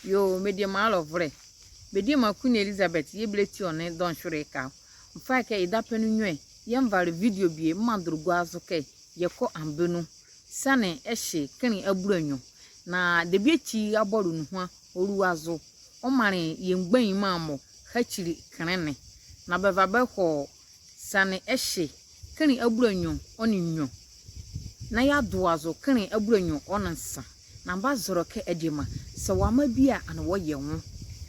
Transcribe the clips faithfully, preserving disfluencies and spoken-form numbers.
Yoo, mediema alɔvolɛ. Mediema Queen Elizabeth, yɛbile ti ɔ nee dɔnhwere ɛhye a. Mefa kɛ ye dapɛne nwiɔ yɛnvale video bie mendole gua zo kɛ yɛkɔ Ambenu. Siane ɛhye kenle abulanwiɔ. Na debie ekyi abɔle nuhua ɔlua zo. Ɔmanle yɛ mgbanyima mɔ hakyile kenle ne. Na bɛva bɛhɔ siane ɛhye kenle abulanwiɔ ɔ nee nwiɔ. Na yeadoa zo kenle abulanwiɔ ɔ nee nsa. Na mebazɛlɛ kɛ adiema, saa wɔamaa bie a ɛnee wɔyɛ nwo.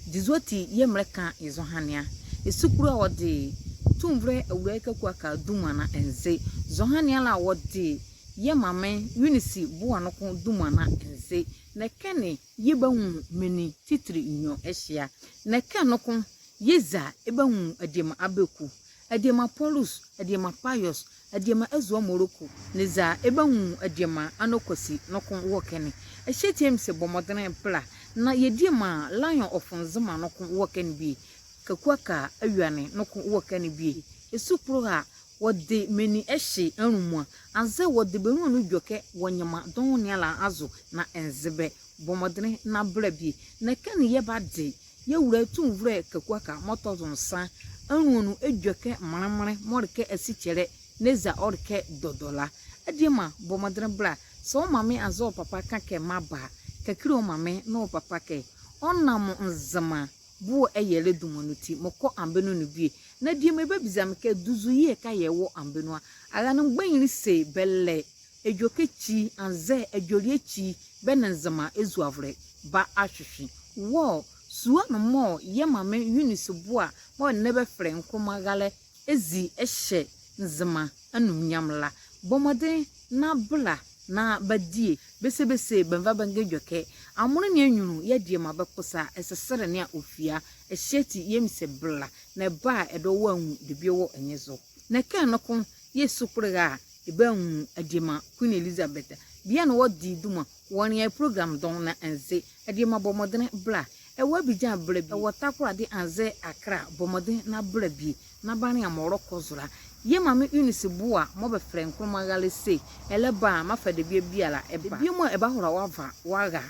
Dizɔ ati yɛɛ melɛka ye zɔhane a. Esukulo a wɔde tumivolɛ Awulae Kaku Aka duma na ɛnze. Zɔhane ala a wɔde yɛ maame Eunice Boa noko duma na ɛnze. Na ɛkɛ ne yɛbanwu menli titili nwiɔ ɛhye a. Na ɛkɛ noko yɛza ɛbanwu adiema Abeku, adiema Paulus, adiema Pius, adiema Azua Morocco, na eza ɛbanwu adiema Anokwasi noko wɔ ɛkɛ ne. Ɛhye ati yɛɛ mese bɔ mɔdenle bɛla, na yɛ diema Lion of Nzema noko wɔ ɛkɛ ne bie, Kaku Aka Awiane noko wɔ ɛkɛ ne bie. Esukulo a wɔde menli ɛhye anlumua, anzɛɛ wɔde bɛ nloa nu edwɛkɛ wɔ nyɛma dɔɔnwo ne ala azo na ɛnze bɛ. Bɔ mɔdenle na bɛla bie. Na ɛkɛ ne yɛbade yɛ Awulae tumivolɛ Kaku Aka mɔɔ tɔ zo nsa anloa nu edwɛkɛ menlemenle mɔɔ le kɛ asikyɛlɛ na eza ɔle kɛ dɔdɔ la. Adiema, bɔ mɔdenle bɛla. Saa ɔ maame anzɛɛ ɔ papa ka kɛ maba a, kakile ɔ maame nee ɔ papa kɛ ɔnla mɔ Nzema boɛ ɛyɛlɛ duma nu ti mekɔ Ambenu ne bie. Na adiema ɛbabiza me kɛ duzu yɛɛ ɛke a yɛwɔ Ambenu a. Arane mgbanyinli se bɛlɛ edwɛkɛ ekyi anzɛɛ adwelie ekyi bɛ nee Nzema ɛzuavolɛ ba ahwehwe. Wɔ sua ne mɔɔ yɛ maame Eunice Boa mɔɔ ɛnɛ bɛfɛlɛ ye Nkrumah Ralɛ ɛzi ɛhyɛ Nzema anumnyam la. Bɔ mɔdenle na bɛla na bɛadie. Bɛse bɛse bɛnva bɛnga edwɛkɛ. Amonle ne anyunlu yɛɛ adiema bɛkposa ɛseselɛ ne a ɔfia. Ɛhye ati yɛɛ mese bɛla, na ɛba a ɛdawɔ wɔanwu debie wɔ ɛ nye zo. Na ɛkɛ noko yɛɛ esukulo a ɛbanwu adiema Queen Elizabeth a. Bie a na wɔde ye duma, wɔnlea ye program dɔɔnwo na ɛnze. Adiema, bɔ mɔdenle bɛla. Ɛwɔ Abidjan bɛla bie, ɛwɔ Takoradi anzɛɛ Accra, bɔ mɔdenle na bɛla bie na bɛanlea mɔɔ ɔlɛkɔ zo la. Yɛ maame Eunice Boa mɔɔ bɛfɛlɛ ye Nkrumah Ralɛ se ɛlɛba a, meafa debie biala ɛba. Debie mɔɔ ɛbahola wɔava wɔara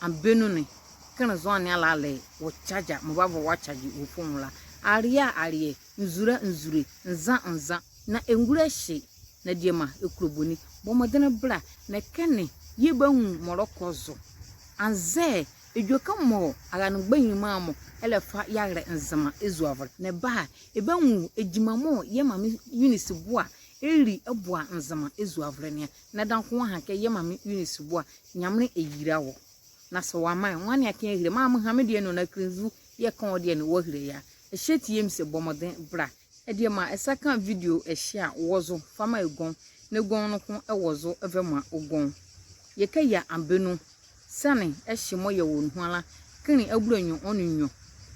Ambenu ne, kenle zɔhane ala a le wɔ charger mɔɔ bava wɔcharge wɔ phone la. Aleɛ aleɛ, nzule nzule, nza nza, na ɛngulo ɛhye, na adiema, ɛkulo boni. Bɔ mɔdenle bɛla, na ɛkɛ ne yɛbanwu mɔɔ ɔlɛkɔ zo. Anzɛɛ edwɛkɛ mɔɔ arane mgbanyinli mɔɔ ɛlɛfa yearɛlɛ Nzema ɛzuavolɛ, na ɛba a ɛbanwu gyima mɔɔ yɛ maame Eunice Boa ɛli ɛboa Nzema ɛzuavolɛ ne a. Na ɛdanko wɔaha kɛ yɛ maame Eunice Boa, Nyamenle ɛyila wɔ. Na saa wɔamaa ye, wɔanlea kɛ yɛahile. Maa meha me deɛ ne ɔ, na Klinzu yɛɛ ɛka ɔ deɛ ne wɔahile ye a. Ɛhye ati yɛɛ mese bɔ mɔdenle bɛla. Adiema, ɛ sa ka video ɛhye a, wɔ zo fa maa ɛ gɔnwo, na ɛ gɔnwo noko ɛwɔ zo ɛva maa ɔ gɔnwo. Yɛkɛyia Ambenu siane ɛhye mɔɔ yɛwɔ nuhua la kenle abulanwiɔ ɔ nee nwiɔ.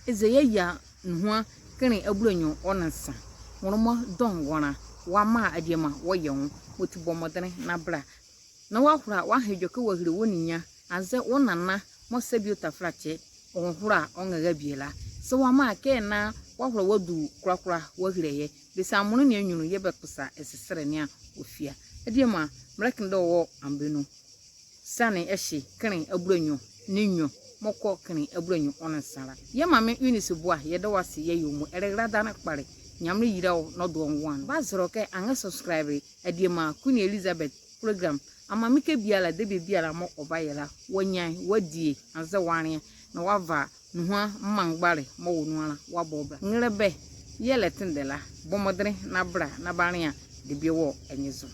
Eza yɛayia nuhua kenle abulanwiɔ ɔ nee nsa. Nwonlomɔ dɔɔnwo la, wɔamaa adiema wɔyɛ nwo. Mɔti bɔ mɔdenle na bɛla. Na wɔahola wɔaha edwɛkɛ wɔahile wɔ ninyɛne, anzɛɛ wɔ nana mɔɔ sɛbe ɔ taflakyɛ, ɔnhola ɔnrɛra bie la. Saa wɔamaa kɛ na wɔahola wɔadu kola kola wɔahile ye. Bɛse amonle ne anyunlu yɛɛ bɛkposa ɛseselɛ ne a ɔfia. Adiema, melɛke ne dɛ wɔwɔ Ambenu siane ɛhye kenle abulanwiɔ nee nwiɔ mɔɔ kɔ kenle abulanwiɔ ɔ nee nsa la. Yɛ maame Eunice Boa, yɛda wɔ ase, yɛyɛ ɔ mɔ ɛlɛla dane kpalɛ. Nyamenle ɛyila wɔ na ɔdo wɔ nwo ano. Mebazɛlɛ kɛ anrɛɛ subscribe adiema Queen Elizabeth program. Amaa mekɛ biala, debie biala mɔɔ ɔbayɛ la, wɔanyia ye, wɔadie, anzɛɛ wɔanlea, na wɔava nuhua mgbalɛ mɔɔ wɔ nu ala wɔabɔ bɛla. Nrɛlɛbɛ yɛɛ ɛlɛtendɛ la. Bɔ mɔdenle na bɛla na bɛanlea debie wɔ ɛ nye zo.